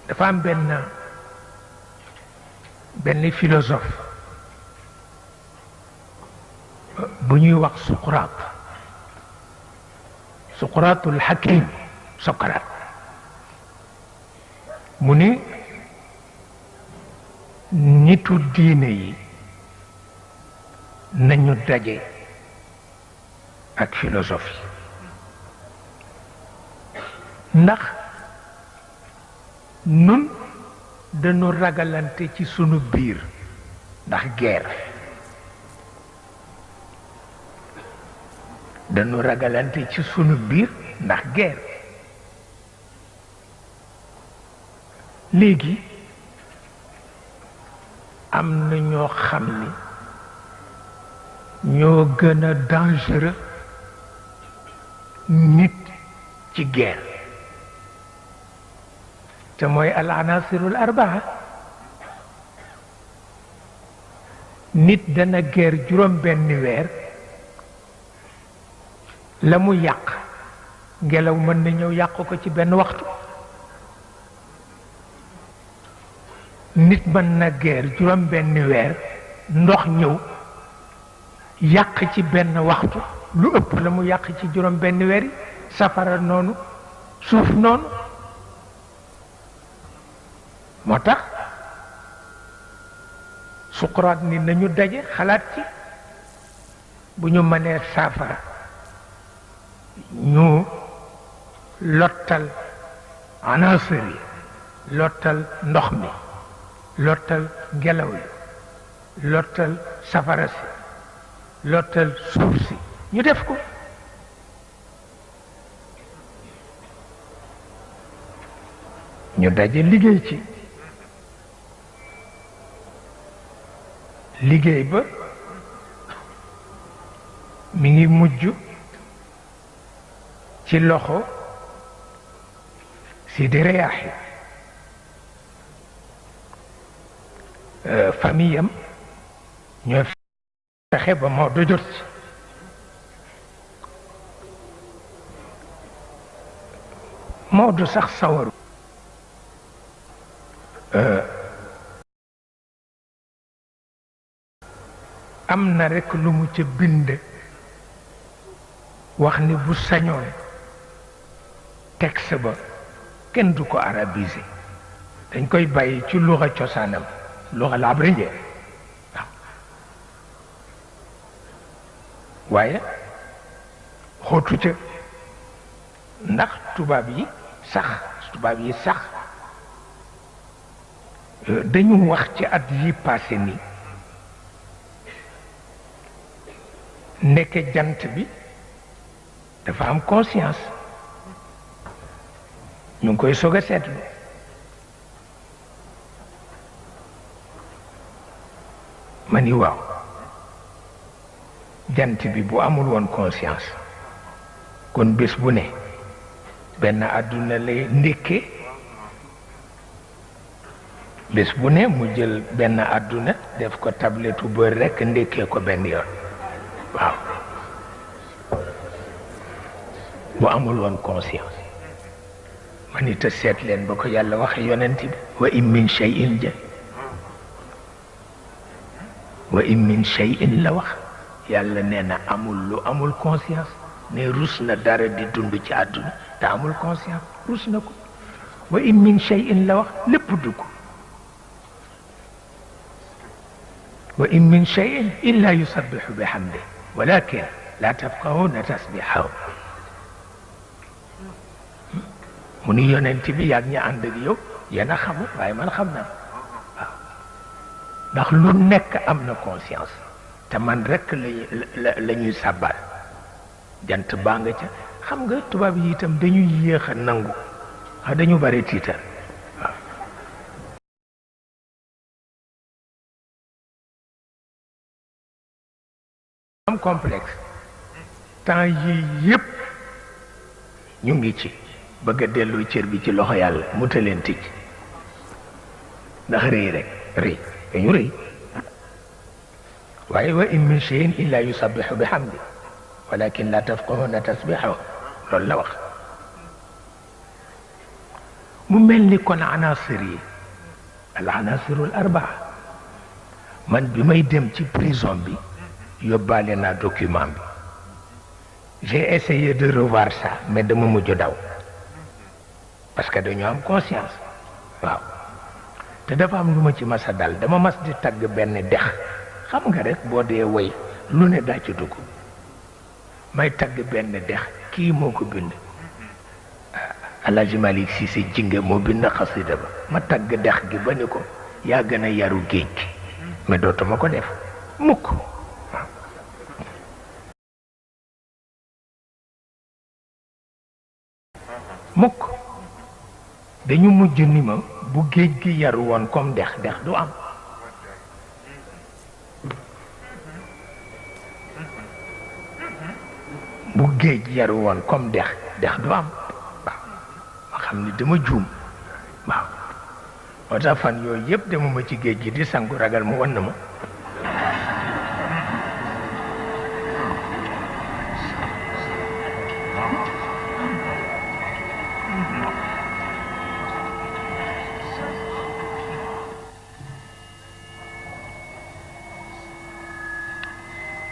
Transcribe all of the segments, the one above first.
dafa am benn philosophe bu ñuy wax Suqraatul Hakim Socrate mu ni nitu diine yi nañu daje ak philosophie ndax nun dañu ragalante ci sunu biir ndax guerre dañu ragalante ci sunu biir ndax guerre léegi am na ñoo xam ni ñoo gën a dangereux nit ci guerre te mooy al anasirul arbaa nit dana guerre juróom benni weer la mu yàq ngelaw mën na ñëw yàq ko ci benn waxtu nit mën na guerre juróom benni weer ndox ñëw yàq ci benn waxtu lu ëpp la mu yàq ci juróom benni weer yi safara noonu suuf noonu moo tax Suqraat ni nañu daje xalaat ci bu ñu mënee saafara ñu lottal anasir yi lottal ndox mi lottal ngelaw li lottal safara si lottal suuf si ñu def ko ñu daje liggéey ci liggéey ba mi ngi mujj ci loxo Sidi Riyaahi famille am ñoo fexe ba Maodo jot ci Maodo sax sawaru am na rekk lu mu ca bind wax ni bu sañoon texte ba kenn du ko arabisé dañ koy bàyyi ci luxa cosaanam luxa labrindien waaw waaye xóotu ca ndax tubaab yi sax dañu wax ci at yi passé ni nekk jant bi dafa am conscience ñu ngi koy soog a seetlu ma ni waaw jant bi bu amul woon conscience kon bés bu ne benn àdduna lay ndékkee bés bu ne mu jël benn àdduna def ko tabletu beurre rekk ndékkee ko benn yoon waaw bu amul woon conscience ma ni te seet leen ba ko yàlla waxe yonent bi wa in min shay'in wa in min shay'in la wax yàlla nee na amul lu amul conscience ne rus na dara di dund ci àdduna te amul conscience rus na ko wa in min shay'in la wax lépp dugg wa in min shay'in illa yusabbihu bihamdi walakin la tafqahuna tasbihahu mu ni yonent bi yàgg ña ànd ak yow yéen a xamul waaye man xam naa waaw ndax lu nekk am na conscience te man rekk la ñuy sàbbal jant baa nga ca xam nga tubaab yi itam dañuy yéex a nangu wax dañu bare tiitar waaw am complexe temps yii yépp ñu ngi ci bëgg a delloo cër bi ci loxo yàlla mu taleen ticc ndax rëy rek rëy dañu rëy waaye wa in min shay'in illa yusabbihu bihamdi walakin la tafqahuna tasbihahu loolu la wax mu mel ni kon anasir yi al anasirul arbaa man bi may dem ci prison bi yóbbaale naa document bi j'ai essayé de revoir ça mais dama mujj daw parce que dañoo am conscience waaw te dafa am lu ma ci mas a dal dama mas di tagg benn dex xam nga rek boo dee woy lu ne daa ci dugg may tagg benn dex kii moo ko bind Alaaji Malik Cissé Jinge moo bind xasida ba ma tagg dex gi ba ni ko yaa gën a yaru géej gi mais dootuma ko def mukk mukk dañu mujj ni ma bu géej gi yaru woon comme dex dex du am bu géej yaru woon comme dex dex du am waaw ma xam ni dama juum waaw moo tax fan yooyu yëpp dama ma ci géej gi di sangu ragal mu wan na ma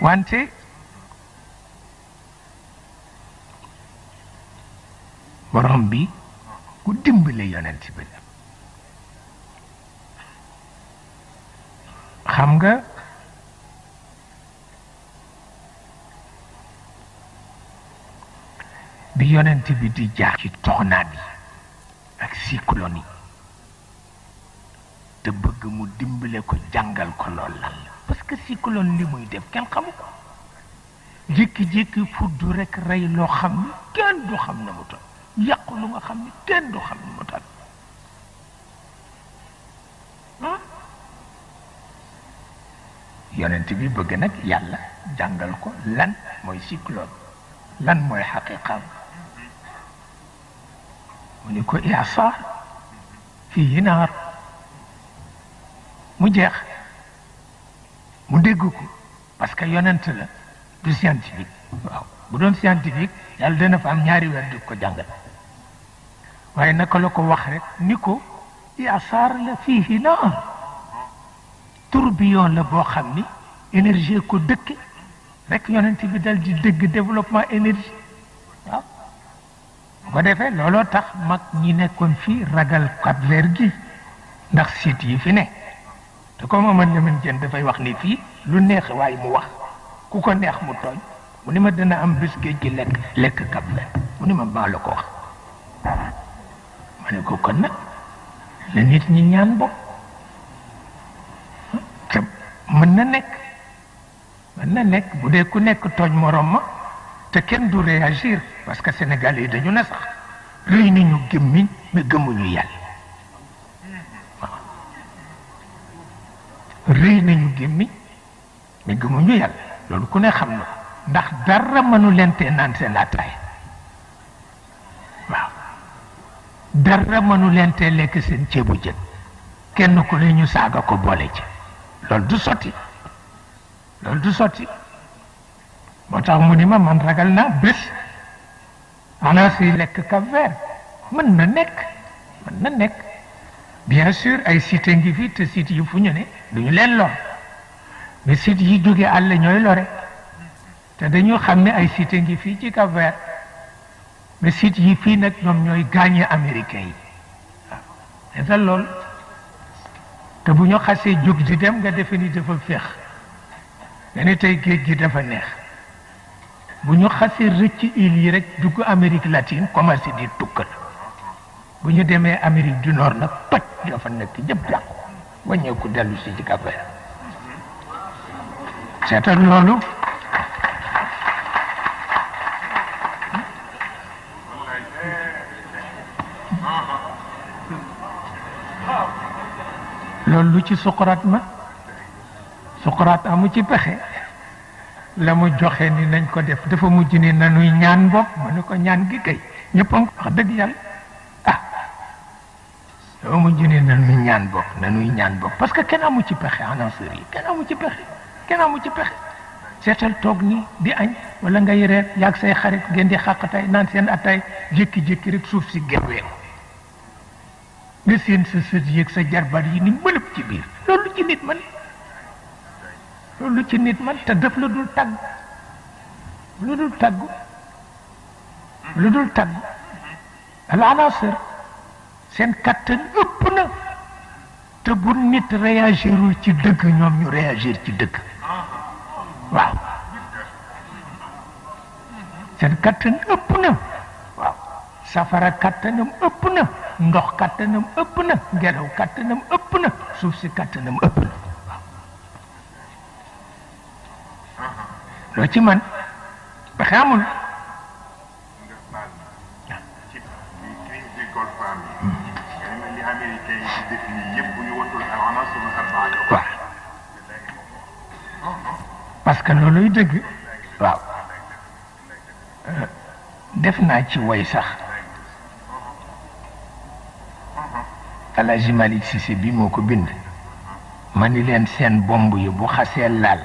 wante borom bi ku dimbale yonent bi la xam nga bi yonent bi di jaar ci tornade yi ak cyclone yi te bëgg mu dimbale ko jàngal ko lool lan la parce que cyclone li muy def kenn xamu ko jékki-jékki fuddu rek rey loo xam ni kenn du xam na mu toll yàqu lu nga xam ni kenn du xam na mu toll yonent bi bëgg nag yàlla jàngal ko lan mooy cyclone lan mooy xaqiqam mu ni ko i'saar fii naar mu jeex mu dégg ko parce que yonent la du scientifique waaw bu doon scientifique yàlla dana fa am ñaari weer di ko jàngal waaye naka la ko wax rek ni ko i'saar la fiihi naar tourbillon la boo xam ni énergie ko dëkke rek yonent bi dal di dégg développement énergie waaw bu ko defee looloo tax mag ñi nekkoon fii ragal Cap-Vert gi ndax site yi fi ne te comme Mamadou Lamine Diène dafay wax ni fii lu neex waaye mu wax ku ko neex mu tooñ mu ni ma dina am bés géej gi lekk Cap-Vert mu ni ma maa la ko wax ma ne ko kon nag la nit ñi ñaan bopp te mën na nekk bu dee ku nekk tooñ morom ma te kenn du réagir parce que Sénégal yi dañu ne sax rëy nañu gémmiñ mais gëmuñu yàlla rëy nañu gémmiñ mais gëmuñu yàlla loolu ku ne xam na ko ndax dara mënu leen tee naan seen ataay waaw dara mënu leen tee lekk seen ceebu jën kenn ku ne ñu saaga ko boole ci loolu du sotti moo tax mu ni ma man ragal naa bés ana si lekk Cap-Vert mën na nekk bien sûr ay site ngi fi te site yi fu ñu ne duñu leen lor mais site yi jóge àll ñooy lore te dañu xam ne ay site ngi fii ci Cap-Vert mais site yi fii nag ñoom ñooy gaañe américain yi waaw c'est loolu te bu ñu xasee jóg di dem nga defe ni dafa féex nga ne tey géej gi dafa neex bu ñu xasee rëcc îles yi rek dugg Amérique latine commencé di tukkal bu ñu demee Amérique du Nord nag paj dafa nekk yëpp yàqu wàññeeku dellu si ci Cap-Vert seetal loolu loolu lu ci Socrate ma Socrate amu ci pexe la mu joxe ni nañ ko def dafa mujj ni nanuy ñaan bopp ma ni ko ñaan gi kay ñëpp a wax dëgg yàlla dafa mujj ni nanuy ñaan bopp parce que kenn amu ci pexe annonceurs yi kenn amu ci pexe seetal toog ni di añ wala ngay reer yaag say xarit ngeen di xàqatay naan seen ataay jékki-jékki rek suuf si gerwee nga seen sa sët yeeg sa jarbaat yi ni mëlëb ci biir loolu ci nit man loolu ci nit man te def la dul tàgg lu dul tàggu lu dul tàggu al anasir seen kattan ëpp na te bu nit réagirul ci dëgg ñoom ñu réagir ci dëgg waaw seen kattan ëpp na waaw safara kattanam ëpp na ndox kattanam ëpp na ngelaw kattanam ëpp na suuf si kattanam ëpp na waaw loo ci man ba xamul parce que looluy dëgg waaw def naa ci woy sax Alaaji Malick Cissé bi moo ko bind ma ni leen seen bomb yi bu xasee laal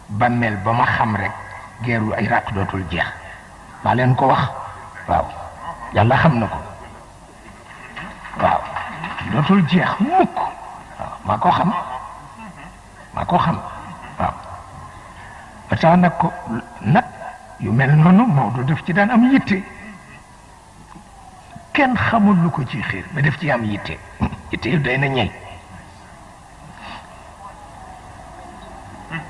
bàmmeel ba ma xam rek geeru Iraq dootul jeex maa leen ko wax waaw yàlla xam na ko waaw dootul jeex mukk waaw maa ko xam waaw ba tax nag ko nag yu mel noonu Maodo def ci daan am yitte kenn xamul lu ko ci xiir ba def ci am yitte yitte yu day na ñey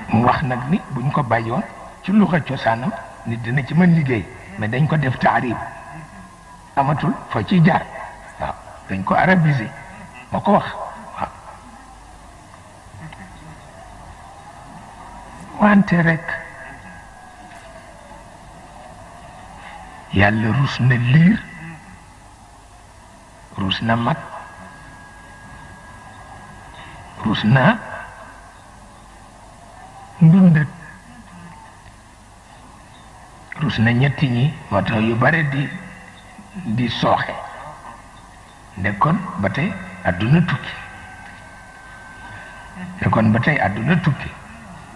mu wax nag ni buñ ko bàyyoon ci luxa cosaanam nit dina ci mën liggéey mais dañ ko def taarib amatul foo ciy jaar waaw dañ ko arabisé moo ko wax waaw wante rek yàlla rus na liir rus na mag rus na ndundat rus na ñetti ñi moo tax yu bare di sooxe nekkoon ba tey àdduna tukki